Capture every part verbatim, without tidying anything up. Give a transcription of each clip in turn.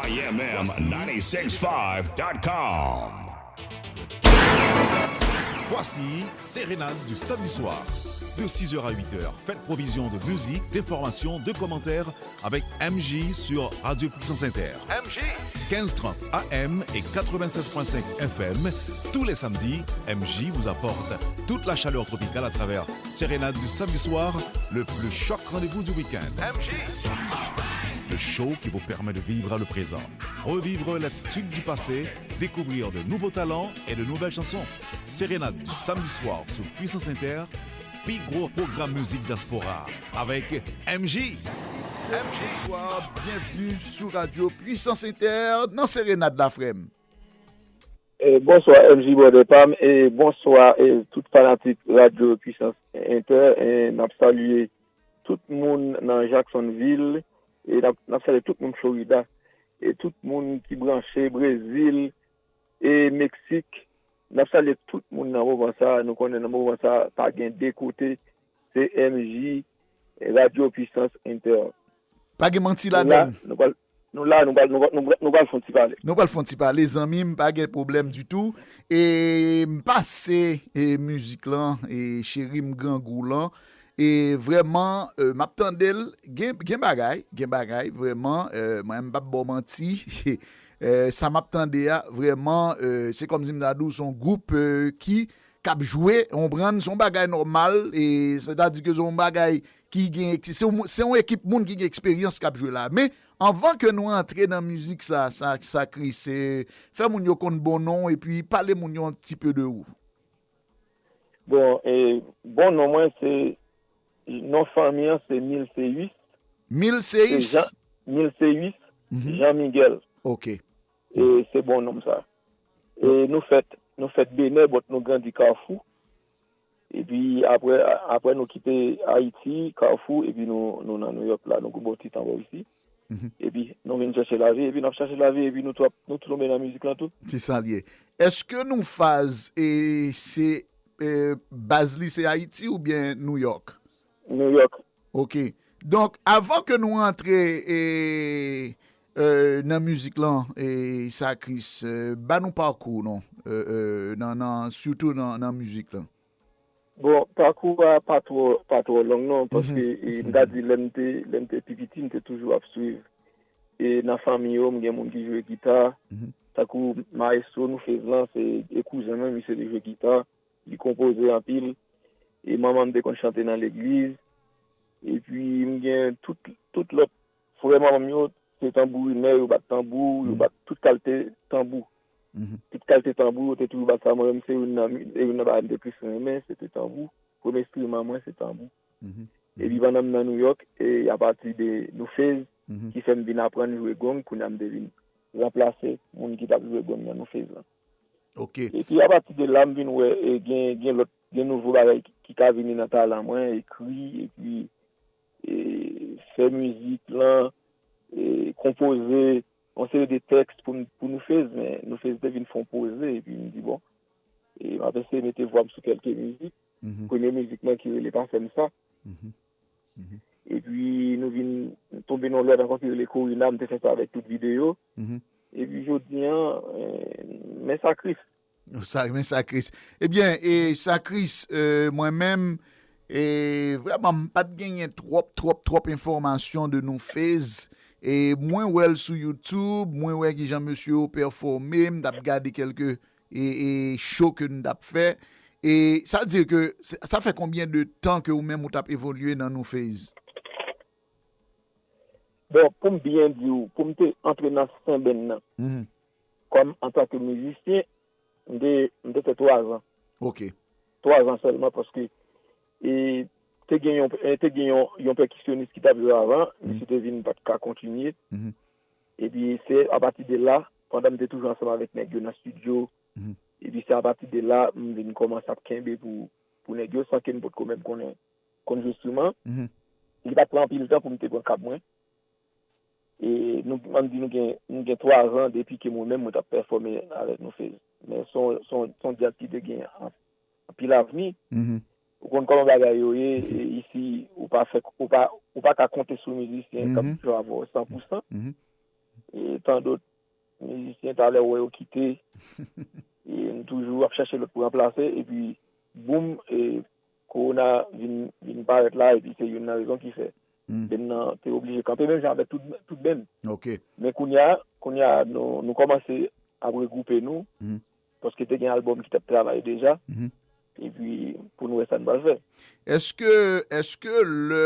I M M nine six five dot com. Voici Sérénade du samedi soir. De six heures à huit heures, faites provision de musique, d'informations, de commentaires avec M J sur Radio Puissance Inter. M J. Quinze trente A M et quatre-vingt-seize point cinq F M, tous les samedis, M J vous apporte toute la chaleur tropicale à travers Sérénade du samedi soir, le plus choc rendez-vous du week-end. M J. Le show qui vous permet de vivre le présent, revivre les tubes du passé, découvrir de nouveaux talents et de nouvelles chansons. Sérénade du samedi soir sur Puissance Inter, pi gwo pwogram mizik dyaspora avèk M J. M J. Bonswa, byenvni sou radyo Puissance Inter nan Serenad la, frè m. E, bonswa, M J Brother Pam, e bonswa, e tout fanatik Radyo Puissance Inter, e n ap salye tout moun nan Jacksonville, e n ap, n ap salye tout moun Florida, e tout moun ki branche Brezil, e Meksik. N ap salye tout moun nan moman sa a. Nou konnen nan moman sa a, pa gen de kote, se M J, Radyo Puissance Inter. Pa gen manti ladan l. Nou la, nou pral, nou pral, nou pral, nou pral fè yon ti pale. Nou pral fè yon ti pale, zanmi m, pa gen pwoblèm ditou. E m pase e, mizik lan, e cheri m grangou lan. E vrèman, e, m ap tande l, gen, gen bagay, gen bagay, vrèman, e, mwen m p ap ba w manti. E, sa m ap tande a, vrèman, e, se kòmsi m ta di w, se yon gwoup e, ki k ap jwe, w konprann, se yon bagay nòmal, e sètadi ke se yon bagay ki gen, se yon, se yon ekip moun ki gen eksperyans k ap jwe la. Men, anvan ke nou antre nan mizik sa, sa, sa Chris, e, fè moun yo konn bon non w, epi pale moun yo yon ti pe de ou. Bon, e, bon non mwen se, non fanmi an se Milseyus. Milseyus? Milseyus Jean Miguel. Ok. E se bon non m sa. E nou fèt, nou fèt Benè, but nou grandi Kafou. Epi apre, apre nou kite Ayiti, Kafou, epi nou, nou nan Nouyòk la, nou gen bon ti tan bò isi. Epi nou vin chèche lavi, epi n ap chèche lavi, epi nou tou, nou tou tonbe nan mizik lan tou. Se sa l ye. Èske nou faz e se e, baz li se Ayiti oubyen Nouyòk? Nouyòk. Ok. Donk, avan ke nou rantre e, e, nan mizik lan, e, sa Chris, e, ba nou pakou w non, e, e, nan, nan, sitou nan, nan mizik lan. Bon, pakou a pa twò, pa twò long non, paske e, m ka di lè m te, lè m te pi piti, m te toujou ap swiv. E nan fanmi yo, m gen moun ki jwe gita, tankou mayestwo nou fez lan, se e kouzen mwen, misye te jwe gita, li konpoze anpil. E manman m te konn chante nan legliz. Epi m gen tout, tout lòt frè manman m yo, se tanbourinè, yo bat tanbou, yo bat tout kalte tanbou. Tout kalte tanbou, yo te toujou bat sa. Mwen menm, se youn nan, se youn nan bagay m te plis renmen, se te tanbou. Premye enstriman mwen, se tanbou. Epi pandan m nan Nouyòk, e apati de Nou Fez, ki fè m vin aprann jwe gong, kounye a m te vin ranplase moun ki t ap jwe gong nan Nou Fez lan. Ok. Epi apati de la, m vin wè e gen, gen lòt, gen nouvo bagay ki, ki ka vini nan talan mwen, ekri, epi e, fè mizik lan, e, konpoze yon seri de tèks pou, n- pou Nou Fez, men Nou Fez te vin fè yon poze, epi m di bon, e, m ap eseye mete vwa m sou kèlke mizik. Premye mizik mwen ki rele Pa Fè M Sa. Epi nou vin tonbe nan lòt ankò ki rele Korina, m te fè sa avèk tout videyo. Epi jodi an, e, men sa Chris. Sa, men sa Chris. Ebyen, e sa Chris, e, mwen menm, e, vrèman, m pa t genyen twòp, twòp, twòp enfòmasyon de Nou Fez. E mwen wè l sou YouTube, mwen wè kijan mesye yo pèfòme, m t ap gade kèlke e, e show ke n t ap fè. E sa di ke, sa fè konbyen de tan ke ou menm ou t ap evolye nan Nou Fez? Bon, pou m byen di w, pou m te antre nan senbèn nan, kòm antanke mizisyen, m te, m te fè twa zan. Ok. Twa zan sèlman, paske e, te gen yon, e, te gen yon, yon pèkisyonis ki t ap jwe avan, misye te vin pa t ka kontinye. Epi se apati de la, pandan m te toujou ansanm avèk nèg yo nan estidyo, epi se apati de la, m vin kòmanse ap kenbe pou, pou nèg yo, san ke m potko menm konnen, konn jwe enstriman. Li pa t pran anpil tan pou m te pran kab mwen. E nou, ann di nou gen, nou gen twa zan depi ke mwen menm mwen t ap pèfòme avèk Nou Fez. Men se yon, se yon, se yon djaz ki te gen an- anpil avni. Ou konn kòman bagay yo ye, e isi, ou pa fè, ou pa, ou pa ka konte sou mizisyen k ap jwe avè w san pou san. e tan dòt mizisyen talè w wè yo kite, e nou toujou ap chèche lòt pou ranplase, epi boum, e kowona vin, vin parèt la, epi se youn nan rezon ki fè band nan te oblije kanpe, menm jan avèk tout, tout band. Men kounye a, kounye a, nou, nou kòmanse ap regwoupe nou, paske te gen albòm ki t ap travay deja, epi pou nou wè sa n pral fè. Èske, èske lè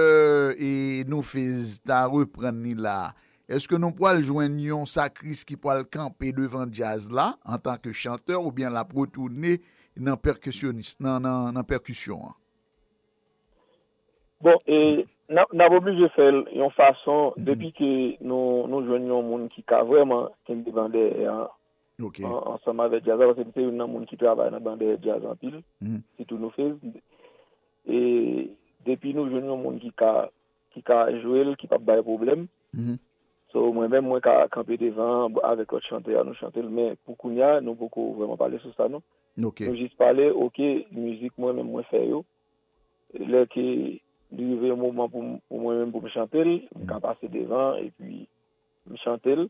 e Nou Fez ta reprann li la, èske nou pral jwenn yon Sakris ki pral kanpe devan djaz la antanke chantè oubyen l ap retounen nan pèkisyonis, nan, nan, nan pèkisyon an? Bon, e n ap, n ap oblije fè l yon fason, depi ke nou, nou jwenn yon moun ki ka vrèman kenbe ban dèyè an, ansanm avèk djaz la, paske m se youn nan moun ki travay nan ban dèyè djaz anpil, sitou Nou Fez. E depi nou jwenn yon moun ki ka, ki ka jwe l, ki p ap bay pwoblèm, so, mwen menm, mwen ka kanpe devan an avèk lòt chantè a, nou chante l. Men pou kounye a, nou poko vrèman pale sou sa, non. Nou jis pale, oke, mizik mwen menm mwen fè yo. Lè ke li rive yon moman pou, pou mwen menm pou m chante l, m ka pase devan, epi m chante l.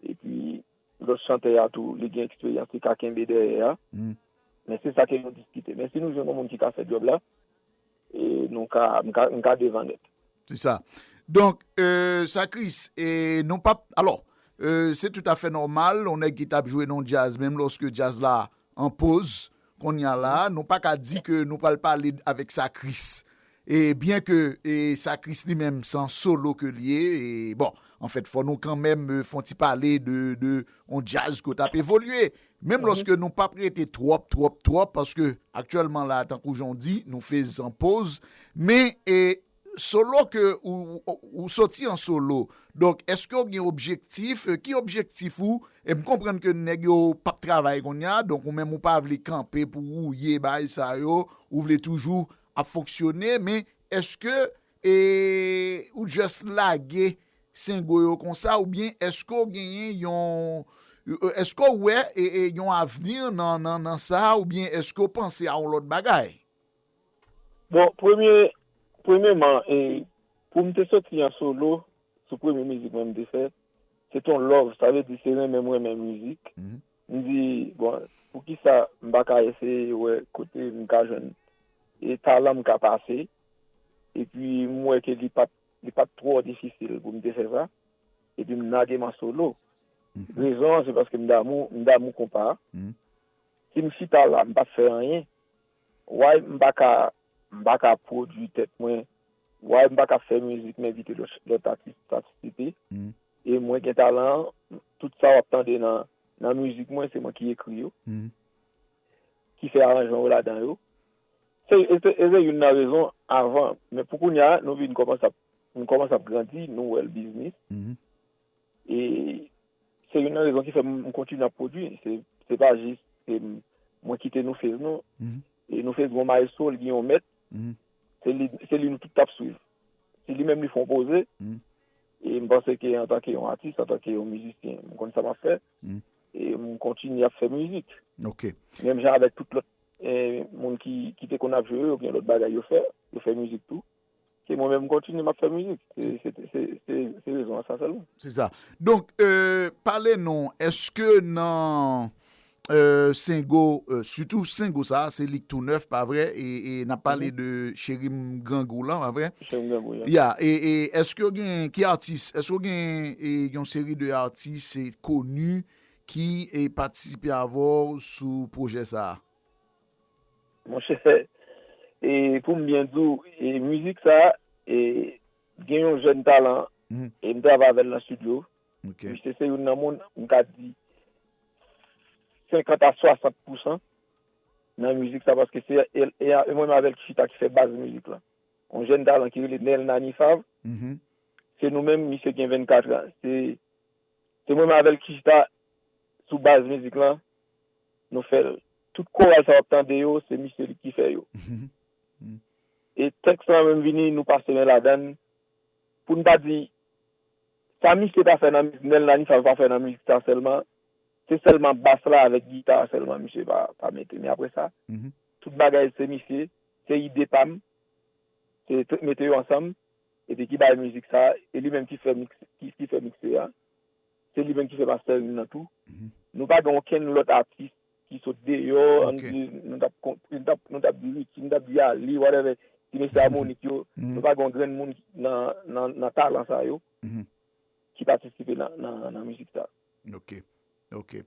Epi lòt chantè a tou, li gen eksperyans, li ka kenbe dèyè a. Men se sa ke nou diskite. Men si nou jwenn yon moun ki ka fè djòb la, e nou ka, m ka, m ka devan nèt. Se sa. Donk, e, Sakris, e, nou p ap, alò, e, se toutafè nòmal, yon nèg ki t ap jwe nan djaz, menm lòske djaz la an poz, kounye a la, nou pa ka di ke nou pral pale avèk Sakris. E byen ke e, Sakris li menm se an solo ke l ye, e, bon, anfèt, fò nou kanmenm e, fè yon ti pale de, de yon djaz ke w t ap evolye. Menm lòske nou p ap rete twòp, twòp, twòp, paske aktyèlman la, tankou jan w di, Nou Fez an poz, men e, solo ke ou, ou, ou soti an solo. Donk, èske w gen objektif? Ki objektif ou? E m konprann ke nèg yo p ap travay kounye a, donk ou menm ou pa vle kanpe pou wouye bagay sa yo, ou vle toujou ap fonksyone, men èske e, ou just lage sengo yo konsa, oubyen èske w genyen yon, èske w wè e, e, yon avni nan, nan, nan sa, oubyen èske w panse a yon lòt bagay? Bon, premye, premyeman, e, pou m te soti an solo, sou premye mizik mwen m te fè, se t on love, sa vle di se renmen m renmen mizik. M di, bon, poukisa m pa ka eseye wè kote m ka jwenn e talan m ka pase, epi m wè ke li pa t, li pa t twò difisil pou m te fè sa, epi m lage m an solo. Rezon an, se paske m damou, m damou konpa a. Si m chita la, m p ap fè anyen, why m pa ka, m pa ka pwodui tèt mwen, why m pa ka fè mizik, m envite lòt, lòt atis patisipe, e mwen gen talan an, tout sa w ap tande nan, nan mizik mwen, se mwen ki ekri yo, ki fè aranjman yo ladan yo. Se, e se, e se youn nan rezon avan, men pou kounye a, nou vin kòmanse ap, nou kòmanse ap grandi, nou wè l biznis. E se youn nan rezon ki fè m, m kontinye ap pwodui. Se, se pa jis se m, mwen kite Nou Fez, non. E Nou Fez gon maestro, li gen yon mèt. Se li, se li nou tout t ap swiv. Si li menm li fè yon poze, e m panse ke antanke yon atis, antanke yon mizisyen, m konn sa m ap fè. E m kontinye ap fè mizik. Menm jan avèk tout lòt e, moun ki, ki te konn ap jwe yo, gen lòt bagay yo fè, yo fè mizik tou. Se mwen menm m kontinye m ap fè mizik. Se, se, se, se, se rezon an sa sèlman. Se sa. Donk, e, pale nou, èske nan e, sengo, e, sitou sengo sa, se li k tou nèf, pa vre? E, e n ap pale de Cheri m Grangou lan, pa vre? Cheri m Grangou, ya. Ya, e, e èske w gen, ki atis, èske w gen e, yon seri de atis e, koni ki e, patisipe avè w sou pwojè sa a? Monchè, e, pou m byen di w, e, mizik sa a, e, gen yon jèn talan, e m travay avè l nan estidyo. Misye se youn nan moun, m ka di, senkant a swasant pousan nan mizik sa, paske se e, e, e mwen menm avè l ki chita ki fè baz mizik lan. Yon jèn talan ki rele Nelnany Favre. Se nou menm, misye gen vennkat an. Se, se mwen menm avè l ki chita sou baz mizik lan. Nou fè l. Tout koral sa w ap tande yo, se misye li ki fè yo. E tèks lan menm vini, nou pase men ladan l. Pou n pa di, sa misye pa fè nan mizik, Nelnany Favre pa fè nan mizik sa sèlman, se sèlman bas la avèk gita a sèlman misye pa, pa mete. Men apre sa, tout bagay se misye, se ide pa m, se t-, mete yo ansanm, epi ki bay mizik sa, e li menm ki fè miks, ki, ki fè mikse a. se li menm ki fè mastering nan tou. Nou pa gen okenn lòt atis ki sot deyò, ann di, nou t ap, nou t ap di Ricky, nou t ap di Ali, whatever, ti mesye Harmonik yo, nou pa gen yon grenn moun nan, nan, nan talan sa yo ki patisipe nan, nan, nan mizik sa. Ok, ok.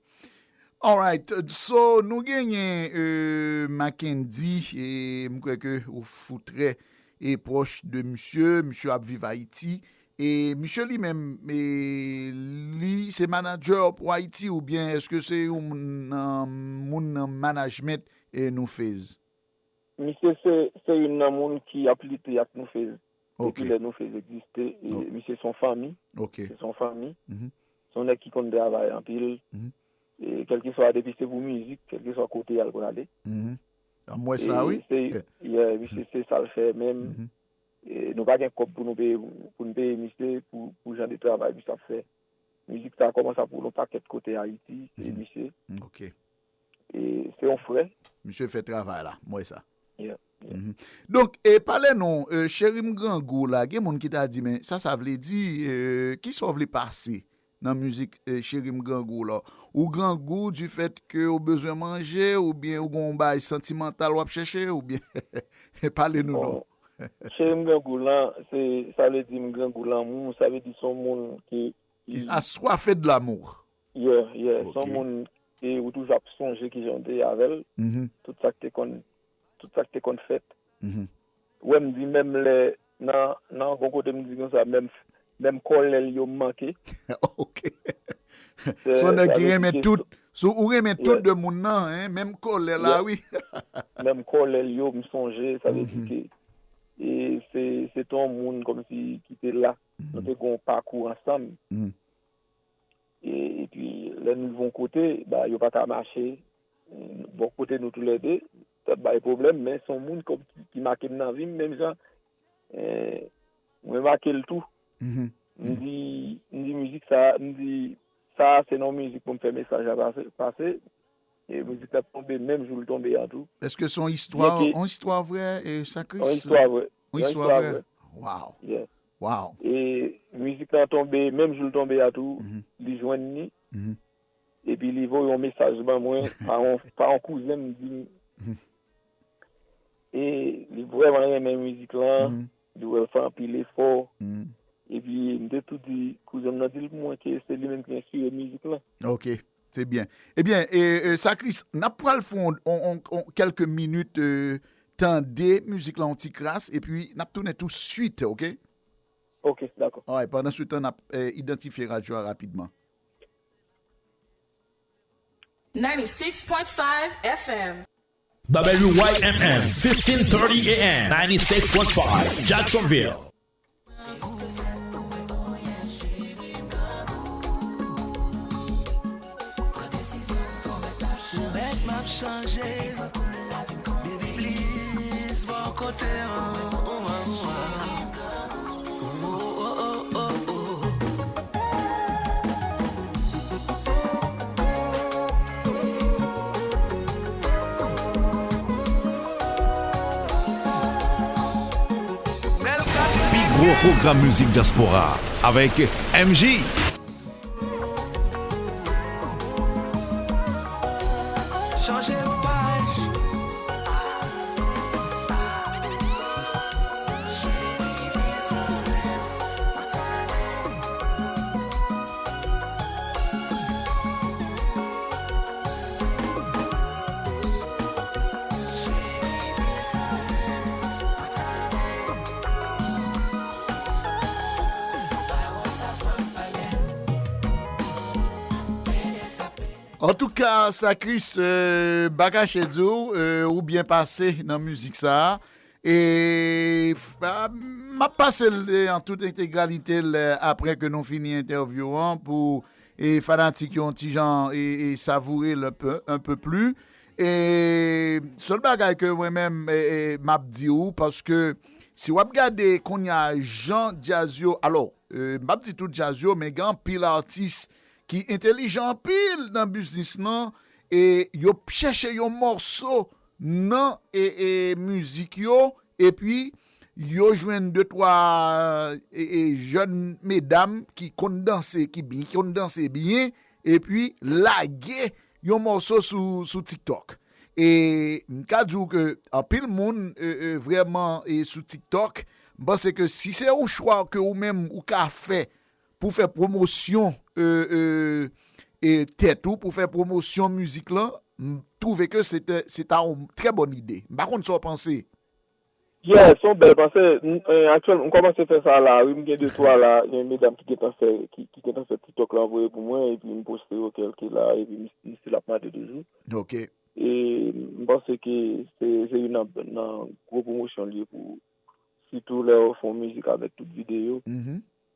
Alright, so nou genyen euh, Mackendy, e m kwè ke ou, ou trè e pwòch de misye, misye ap viv Ayiti, e misye li menm, e, li se manadjè pou Ayiti oubyen èske se yon moun nan, moun nan management e Nou Fez? Misye se, se youn nan moun ki ap lite ak Nou Fez depi lè Nou Fez egziste. E misye se yon fanmi. Se yon fanmi. Se yon nèg ki konn travay anpil. E kèlkeswa depi se pou mizik, kèlkeswa kote y al prale. M wè sa wi. Yeah, misye se sa l fè menm. E nou pa gen kòb pou nou peye, pou n peye misye pou, pou jan de travay misye ap fè. Mizik sa kòmanse ap woule yon pakèt kote Ayiti, se misye. Ok. E se yon frè. Misye fè travay la, m wè sa. Yeah, yeah. Donk, e pale nou, e, Cheri m grangou la, gen moun ki ta di, men sa sa vle di, e, kisa w vle pase nan mizik e, Cheri m grangou la? Ou grangou du fait que ou bezwen manje, oubyen ou gen yon bagay santimantal w ap chèche, oubyen pale nou non. Cheri m grangou lan, se, sa vle di m grangou lanmou, sa vle di se yon moun ki, Ki aswafe de l'amour. Yeah, yeah. Se yon moun ke ou toujou ap sonje kijan w te ye avè l. Tout sa k te konn, tout sa k te konn fèt. Ou wè m di menm lè nan, nan gon kote m di konsa, menm, menm kòlè l yo m manke. Ok. Se yon nèg ki renmen tout. So, ou renmen tout de moun nan, hein, menm kòlè la, wi. Menm kòlè l yo m sonje, sa vle di ke e se, se te yon moun kòmsi ki te la. Nou te gen yon pakou ansanm. E, epi, lè n rive yon kote, ba, yo pa ka mache. Bò kote nou toulède, t ap bay pwoblèm, men se yon moun kòm ki, ki make m nan vi m, menm jan, eh, mwen make l tou. M di, m di mizik sa, m di, sa a se nan yon mizik pou m fè mesaj la pase, pase. E mizik la tonbe menm jou l tonbe a tou. Èske se yon istwa, yon istwa vrè, e, Sakris? Yon istwa vrè. Yon istwa vrè. Wow. Yeah. Wow. E mizik la tonbe, menm jou l tonbe a tou, li jwenn li. Epi li voye yon mesaj ban mwen, pa yon, pa yon kouzen m di m. E li vrèman renmen mizik lan, li wè l fè anpil efò. Epi m te tou di kouzen m nan di l pou mwen ke se li menm ki enspire mizik lan. Ok. Se byen. Ebyen, e, e, Sakris, n ap pral fè yon, yon, yon, yon kèlke minit e, tande mizik la yon ti kras, epi n ap tounen touswit, ok? Ok, dakò. Alright, pandan se tan, n ap e, idantifye radyo a rapidman. ninety-six point five F M. W Y M N, fifteen thirty A M, ninety-six point five, Jacksonville. Ou mèt m ap chanje, baby please bò kote m. Pi gwo pwogram mizik dyaspora avèk M J. Antouka, Sakris, e, m pa kache di w, e, ou byen pase nan mizik sa a. E, m ap pase l an tout entegralite l apre ke nou fini entèvyou an pou e, fanatik yo yon ti jan e, e, savoure l un peu, un peu plus. E sèl bagay ke mwen menm e, e, m ap di w, paske si w ap gade kounye a jan djaz yo, alò, e, m p ap di tout djaz yo, men gen anpil atis ki entelijan anpil nan biznis lan, e yo chèche yon mòso nan e, e, mizik yo, epi yo jwenn de twa e, e, jèn medam ki konn danse, ki byen, ki konn danse byen, epi lage yon mòso sou, sou TikTok. E m ka di w ke anpil moun e, e, vrèman e, sou TikTok, m panse ke si se yon chwa ke ou menm ou ka fè pou fè pwomosyon e, e, e, tèt ou, pou fè pwomosyon mizik lan, m twouve ke se te- se ta yon trè bòn ide. M pa konn sa w panse. Yeah, se yon bèl panse. M, eh, aktyèl, m kòmanse fè sa la. Wi, m gen de twa la. Gen medam ki gentan fè, ki, ki gentan fè TikTok la, anvoye pou mwen, epi m poste yo kèlke la, epi m, m still ap mande toujou. Ok. E m panse ke se, se youn nan, nan gwo pwomosyon li ye pou, sitou lè yo fè yon mizik avèk tout videyo.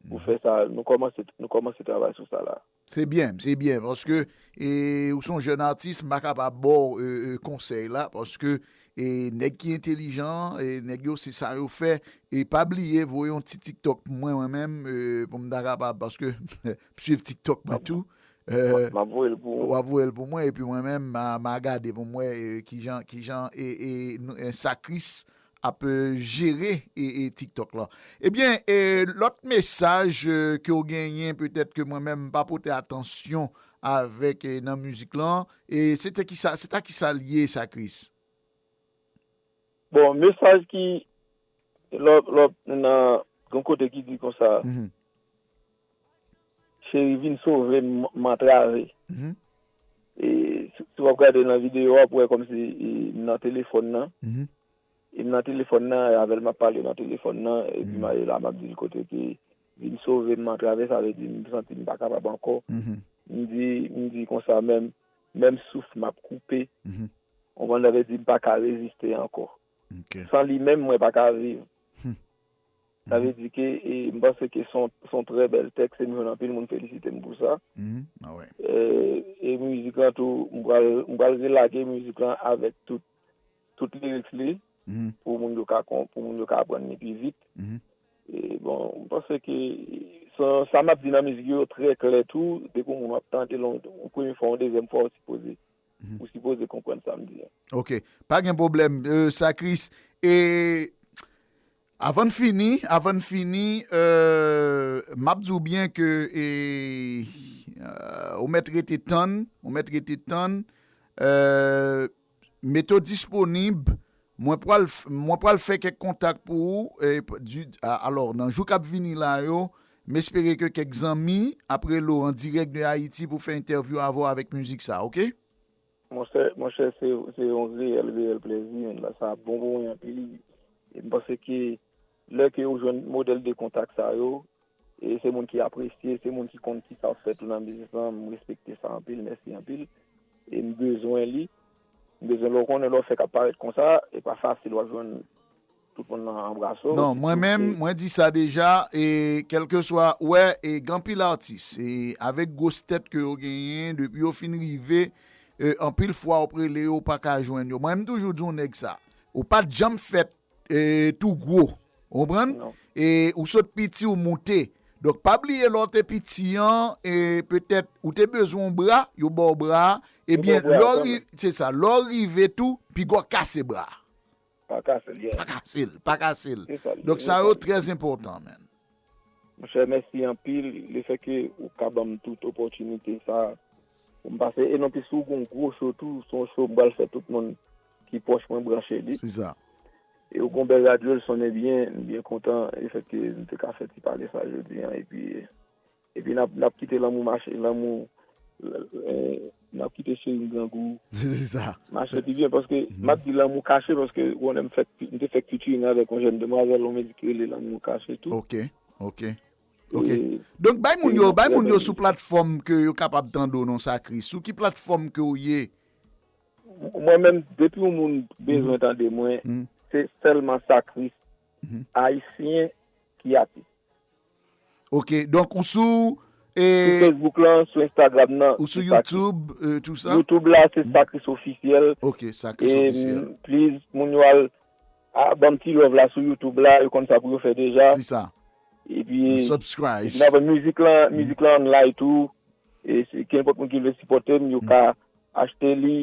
Pou fè sa, nou kòmanse, nou kòmanse travay sou sa la. Se byen, se byen, paske e, ou se yon jèn atis, m pa kapab ba w e, e, konsèy la, paske e, nèg ki entelijan, e, nèg yo se sa yo fè, e pa bliye voye yon ti TikTok pou mwen, mwen menm, e, pou m ta kapab, paske m swiv TikTok mwen tou. E, M ap voye l pou ou. W ap voye l pou mwen, epi mwen menm, m a, m a gade pou m wè e, kijan, kijan e, e, nou- e, Sakris ap e, jere e, e, TikTok lan. Ebyen, e, lòt mesaj e, ke w genyen, petèt ke mwen menm m pa pote atansyon avèk e, nan mizik lan, e se te kisa, se ta kisa l ye, Sakris? Bon, mesaj ki, lòt, lòt, nan, gen yon kote ki di konsa, Cheri vin sove m, m antrave. E, si, si w ap gade nan videyo a, w ap wè kòmsi e, m nan telefòn nan. E m nan telefòn nan, e avè l m ap pale nan telefòn nan, epi m ale la, m ap di l kote ke vin sove m antrave, sa vle di m santi m pa kapab ankò. M di, m di konsa, menm, menm souf m ap koupe. Konprann, sa vle di m pa ka reziste ankò. San li menm, mwen pa ka viv. Sa vle di ke e, m panse ke se yon, se yon trè bèl tèks, e m jwenn anpil moun felisite m pou sa. E, e mizik lan tou, m pral, m pral relage mizik lan avèk tout, tout lyrics li pou moun yo ka kon, pou moun yo ka aprann li pi vit. E bon, m panse ke sa, sa m ap di nan mizik yo trè klè tou, depi yon moun w ap tande l yon, yon premye fwa, yon dezyèm fwa, ou sipoze, ou sipoze konprann sa m di a. Ok, pa gen pwoblèm, e, Sakris. E avan n fini, avan n fini, e, m ap di w byen ke e, e, ou mèt rete tann, ou mèt rete tann. E, mete w disponib. Mwen pral, mwen pral fè kèk kontak pou ou. E, di, a, alò, nan jou k ap vini la yo, m espere ke kèk zanmi ap rele w an dirèk de Ayiti pou fè entèvyou avè w avèk mizik sa, ok? Monchè, monchè, se, se yon reyèl, reyèl plèzi, men la, sa bon pou mwen anpil. E m panse ke lè ke ou jwenn modèl de kontak sa yo, e se moun ki apresye, se moun ki konn kisa w fè tou nan biznis lan, m respekte sa anpil, mèsi anpil. E m bezwen li, m bezwen lè w konnen lè w fè k ap parèt konsa, e pa fasil w ap jwenn tout moun nan anbrase w. Non, mwen menm, mwen di sa deja, e kèlkeswa, wè, e gen anpil atis, e avèk gwos tèt ke yo genyen, depi yo fin rive, e anpil fwa w ap rele yo, ou pa ka jwenn yo. Mwen, m toujou di yon nèg sa, ou pa t janm fèt e, tou gwo. Ou konprann? E, ou sot piti, ou moute. Donk, pa bliye lè w te piti an, e, petèt, ou te bezwen yon bra, yo ba w bra a. Ebyen, lè w ri-, se sa, lè w rive tou, piga w kase bra a. Pa kase l, yeah. Pa kase l, pa kase l. Se sa l ye, Donk, se sa sa yo l ye. Trè enpòtan, man. Monchè, mèsi anpil. Lefètke ou ka ban m tout opòtinite sa pou m pase. E non plis, ou gon gwo cho tou, se yon cho m pral fè tout moun ki pwòch mwen branche li. Se sa. E ou gon bèl radyo, l sonnen byen, m byen kontan lefètke m te ka fè ti pale sa jodi an. Epi, epi n ap, n ap kite lanmou mache, lanmou, eh, n ap kite cheri m grangou. Se sa. Mache pi byen, paske m ap di lanmou kache, paske ou konnen m fèk, m te fèk featuring avèk yon jèn demwazèl, yon mizik ki rele Lanmou Kache tou. Ok, ok. Ok. Donk, bay moun yo, bay moun yo sou platfòm ke yo kapab tande w non, Sakris. Sou ki platfòm ke w ye? Mwen menm, depi yon moun bezwen tande mwen, se sèlman Sakris Ayisyen ki atis. Ok, donk ou sou e, Sou Facebook lan, sou Instagram nan. Ou sou YouTube, e, tou sa? YouTube la, se Sakris Ofisyèl. Ok, Sakris E, Ofisyèl. Please, moun yo al a, ban m ti love la sou YouTube la, yo konn sa pou yo fè deja. Se sa. Epi, Subscribe. epi nan mizik lan, mizik lan an live tou. E se kenpòt moun ki vle sipòte m, yo ka achte li.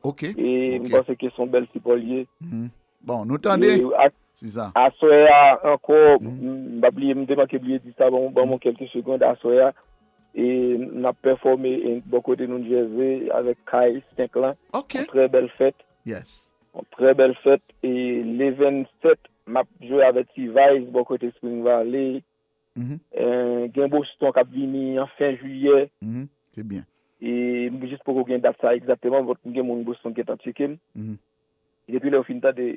Ok. E m Ok. Panse ke se yon bèl sipò li ye. Mhm. Bon, nou tande. E ak, Se sa. Aswè a ankò, m pa bliye, m te manke bliye di sa, ban m kèlke segond. Aswè a, e n ap pèfòme bò kote New Jersey avèk Kay senk lan. Ok. Yon trè bèl fèt. Yes. Yon trè bèl fèt. E le vennsèt, m ap jwe avèk T-Vice bò kote Spring Valley. Gen Boston k ap vini an fen jiyè. Se byen. E m jis poko gen dat sa egzakteman, but m gen moun Boston ki gentan tcheke m. Depi lè yo fin tande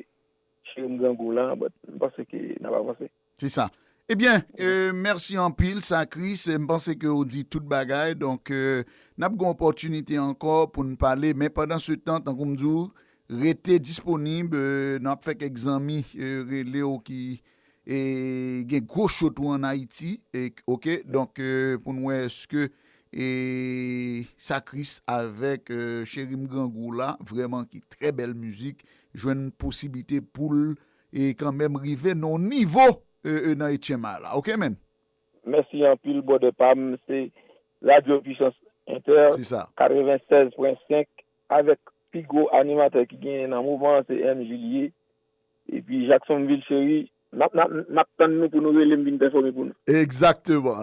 Cheri m Grangou la, but m panse ke n ap avanse. Se sa. Ebyen, euh, mèsi anpil, Sakris. M panse ke ou di tout bagay. Donk, euh, n ap gen opòtinite ankò pou n pale. Men pandan se tan, tankou m di w, rete disponib. Euh, n ap fè kèk zanmi euh, rele w ki e, gen gwo cho tou an Ayiti. E, ok, donk, euh, pou n wè èske e, Sakris avèk euh, Cheri m Grangou la, vrèman ki trè bèl mizik, jwenn posiblite pou l e kanmenm rive nan yon nivo euh, euh, nan H M I la. Ok, men? Mèsi anpil, brother pa m. Se Radio Puissance Inter, Se sa. Katrevennsèz pwen senk, avèk pi gwo animatè ki genyen nan moman an, se M J li ye. Epi Jacksonville Cheri, n ap, n ap, n ap tann nou pou nou rele m vin pèfòme pou nou. Egzakteman.